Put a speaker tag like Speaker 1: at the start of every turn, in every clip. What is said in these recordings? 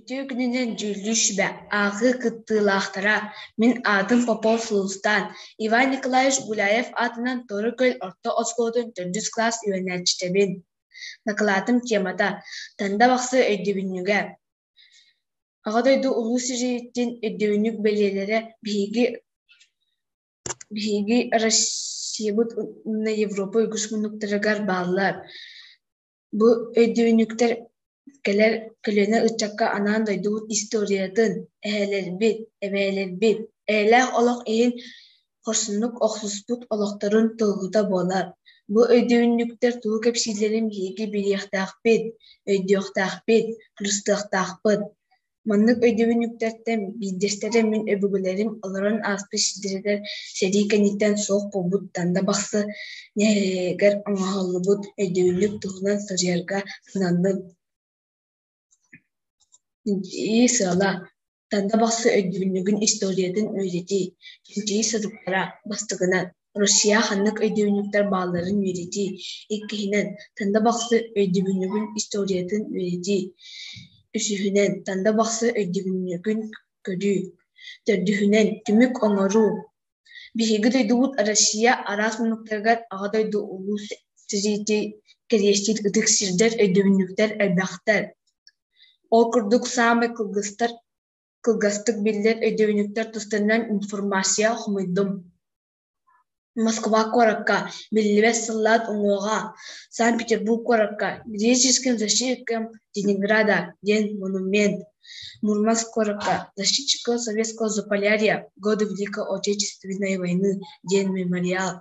Speaker 1: Үтүө күнүнэн дьүүллүүр сүбэ, ааҕыы кыттыылаахтара, мин аатым Попов Сулустаан, Иван Николаевич Гуляев аатынан Туора Күөл орто оскуолатын төрдүс кылаас үөрэнээччитэбин. Дакылаатым темата «Танда Бахсы өйдөбүнньүгэ». Аҕа дойду Улуу сэриитин өйдөбүнньүк бэлиэлэрэ биһиги Биһиги Россиябыт уонна Европа үгүс муннуктарыгар бааллар. Бу өйдөбүнньүктэр кэлэр көлүөнэ ыччакка анаан дойдубут историятын, эһээлэрбит, эбээлэрбит эйэлээх олох иһин хорсуннук охсуспут олохторун туоһута буолар. Бу өйдөбүнньүктэр тугу кэпсииллэрин биһиги билиэхтээхпит, өйдүөхтээхпит, харыстыахтаахпыт. Маннык өйдөбүнньүктэртэн биирдэстэрэ мин өбүгэлэрим олорон ааспыт сирдэригэр сэрии кэнниттэн суох буолбут Танда Бахсы нэһилиэгэр оҥоһуллубут өйдөбүнньүк туһунан суруйарга сананным. Чинчийии сыала: Танда Бахсы өйдөбүнньүгүн историятын үөрэтии, чинчийии соруктара: бастакынан, Россия ханнык өйдөбүнньүктэр баалларын үөрэтии, иккиһинэн, Танда Бахсы өйдөбүнньүгүн историятын үөрэтии, үсүһүнэн, Танда Бахсы өйдөбүнньүгүн көрүү, төрдүһүнэн, түмүк оҥоруу. Биһиги дойдубут Россия араас муннуктарыгар Аҕа дойду Улуу сэриитин кэриэстиир ытык сирдэр, өйдөбүнньүктэр элбэхтэр. Ол курдук саамай кылгастар кылгастык биллэр өйдөбүнньүктэр тустарынан информация хомуйдум. Москва куоракка биллибэт сыллаат уҥуоҕа, Санкт-Петербург куоракка «Греческим защитникам Ленинграда» диэн монумент, Мурманск куоракка «Защитникам Советского Заполярья годы Великой Отечественной войны» диэн мемориал,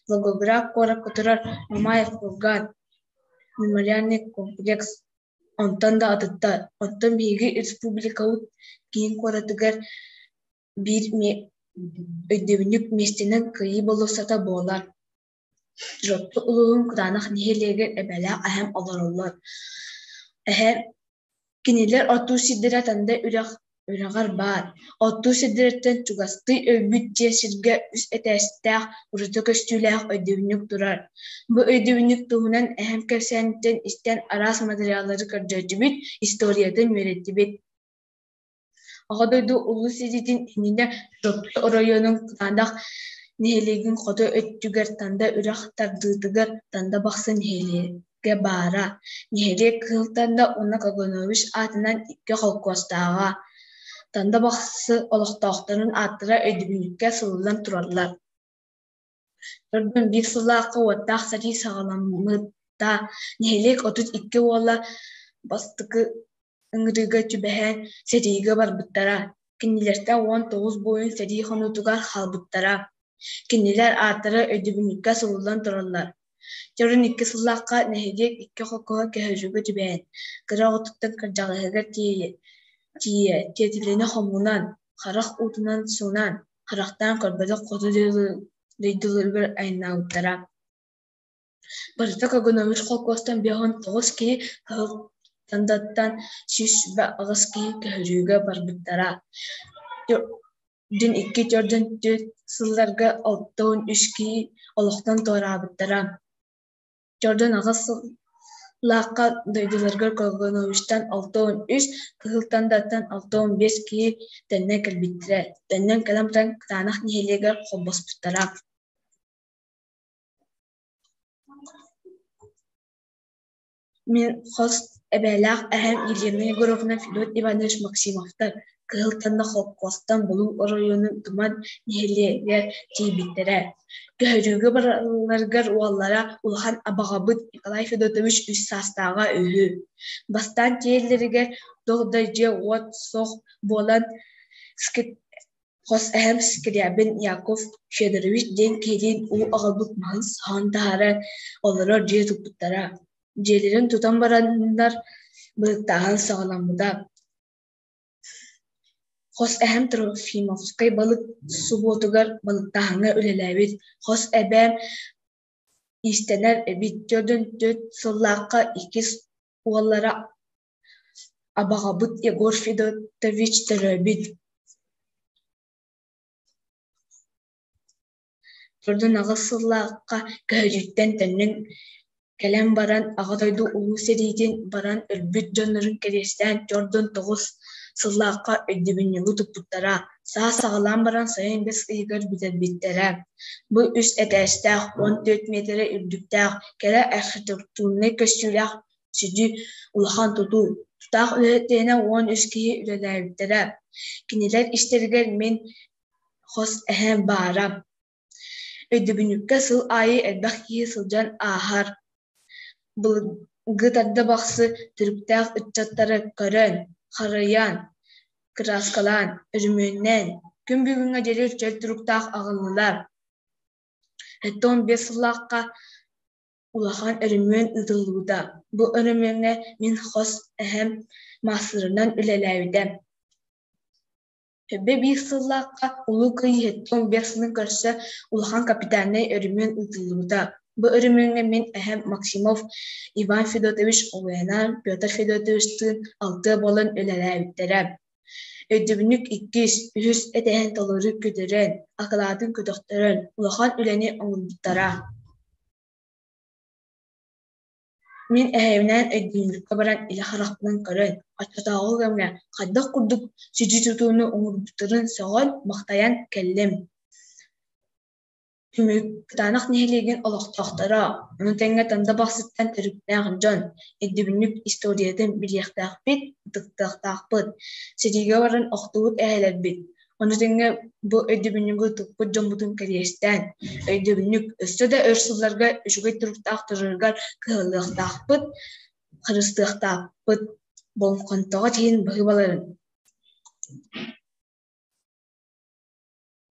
Speaker 1: Волгоград куоракка турар Мамаев курган мемориальный комплекс онтон да атыттар. Оттон биһиги республикабыт киин куоратыгар биир өйдөбүнньүк миэстэнэн Кыайыы болуоссата буолар. Чурапчы улууһун Кытаанах нэһилиэгэр эбэлээх эһэм олороллор. Эһэм кинилэр оттуур сирдэрэ Танда үрэх үрэҕэр баар. Оттуур сирдэриттэн чугастыы өлбүт дьиэ сиргэ үс этээстээх ураты көстүүлээх өйдөбүнньүк турар. Бу өйдөбүнньүк туһунан эһэм кэпсээниттэн истэн араас материаллары көрдөөтүбүт, историятын үөрэттибит. Аҕа дойду Улуу сэриитин иннинэ Чурапчы оройуонун Кытаанах нэһилиэгин хоту өттүгэр Танда үрэх тардыытыгар Танда Бахсы нэһилиэгэ баара. Нэһилиэк Кыһыл Танда уонна Каганович аатынан икки холкуостааҕа. Танда Бахсы олохтоохторун ааттара өйдөбүнньүккэ суруллан тураллар. Төрдүн биир сыллаахха уоттаах сэрии саҕаламмыта. Нэһилиэк 32 уола бастакы ыҥырыыга түбэһэн сэриигэ барбыттара. Кинилэртэн 19 буойун сэрии хонуутугар хаалбыттара. Кинилэр ааттара өйдөбүнньүккэ суруллан тураллар. Дьорун икки сыллаахха нэһилиэк икки холкуоһа көһөрүүгэ түбэһэн, кыра оҕотуттан кырдьаҕаһыгар тиийэ тиийэ тиэтэлинэ хомунан, харах уутунан суунан, харахтаан көрбөтөх хоту дойдуларыгар айаннаабыттара. Барыта Когунович холкуостан 59 киһи, Кыһыл Тандаттан 128 киһи көһөрүүгэ барбыттара. Дьон икки төрдүн түөрт сылларга 63 киһи олохтон туораабыттара. Чордон аҕыс сыллаахха дойдуларыгар Когуновичтан 63, Кыһыл Тандаттан 65 киһи төннөн кэлбиттэрэ. Төннөн кэлэн баран Кытаанах нэһилиэгэр холбоспуттара. Мин хос эбээлээх эһэм Елена Егоровна Федот Иванович Максимовтар Кыһыл Танда холкуостан Булуҥ оройуонун Тумат нэһилиэгэр тиийбиттэрэ. Көһөрүүгэ баралларыгар уоллара улахан абаҕабыт Николай Федотович үс саастааҕа үһү. Бастаан тиийэллэригэр туох да дьиэ-уот суох буолан Хос эһэм Скрябин Яков Федорович диэн киһилиин уу аҕалбыт маһын соһон таһааран олорор дьиэ туппуттара. Дьиэлэрин тутан бараннар балыктааһын саҕаламмыта. Хос эһэм Трофимовскай балык субуотугар балыктааһыҥҥа үлэлээбит. Хос эбээм иистэнэр эбит. Төрдүн түөрт сыллаахха иккис уоллара Абаҕабыт Егор Федотович төрөөбүт. Төрдүн аҕыс сыллаахха көһөрүүттэн төннөн Кэлэн баран Аҕа дойду Улуу сэриитин баран өлбүт дьоннорун кэриэстээн чордон 9 сыллаахха өйдөбүнньүгү туппуттара, саас саҕалаан баран сайын бэс ыйыгар бүтэрбиттэрэ. Бу үс этээстээх, 14 миэтэрэ үрдүктээх, кэрэ архитектурнай көстүүлээх сүдү улахан тутуу. Тутаах үлэһиттэринэн 13 киһи үлэлээбиттэрэ. Кинилэр истэригэр мин хос эһэм баара. Өйдөбүнньүккэ сыл аайы элбэх киһи сылдьан ааһар. Былыргы Тарда Бахсы төрүттээх ыччаттары көрөн, харайан, кырааскалаан, өрөмүөннээн, күн бүгүҥҥэ диэри чөл туруктаах аҕаллылар. 75 сыллаахха улахан өрөмүөн ыытыллыбыта. Бу өрөмүөҥҥэ мин хос эһэм маастарынан үлэлээбитэ. Төбө биир сыллаахха Улуу Кыайыы 75 сылын көрсө улахан капитальнай өрөмүөн ыытыллыбыта. Бу өрөмүөҥҥэ мин эһэм Максимов Иван Федотович убайынаан Петр Федотовичтыын алтыа буолан үлэлээбиттэрэ. Өйдөбүнньүк иккис, үһүс этээһин толору көтүрэн, акылаатын көтөхтөрөн улахан үлэни оҥорбуттара. Мин эһэбинээн өйдөбүнньүккэ баран илэ харахпынан көрөн, оччотооҕу кэмҥэ хайдах курдук сүдү тутууну оҥорбуттарын сөҕөн-махтайан кэллим. Түмүк Кытаанах нэһилиэгин олохтоохторо, ону тэҥэ Танда Бахсыттан төрүттээх дьон, өйдөбүнньүк историятын билиэхтээхпит, ытыктыахтаахпыт, сэриигэ баран охтубут эһэлэрбит, Ону тэҥэ бу өйдөбүнньүгү туппут дьоммутун кэриэстээн, өйдөбүнньүк өссө да өр сылларга үчүгэй туруктаах турарыгар кыһаллыахтаахпыт, харыстыахтаахпыт, болҕомтоҕо тиийэн быһыы баларын.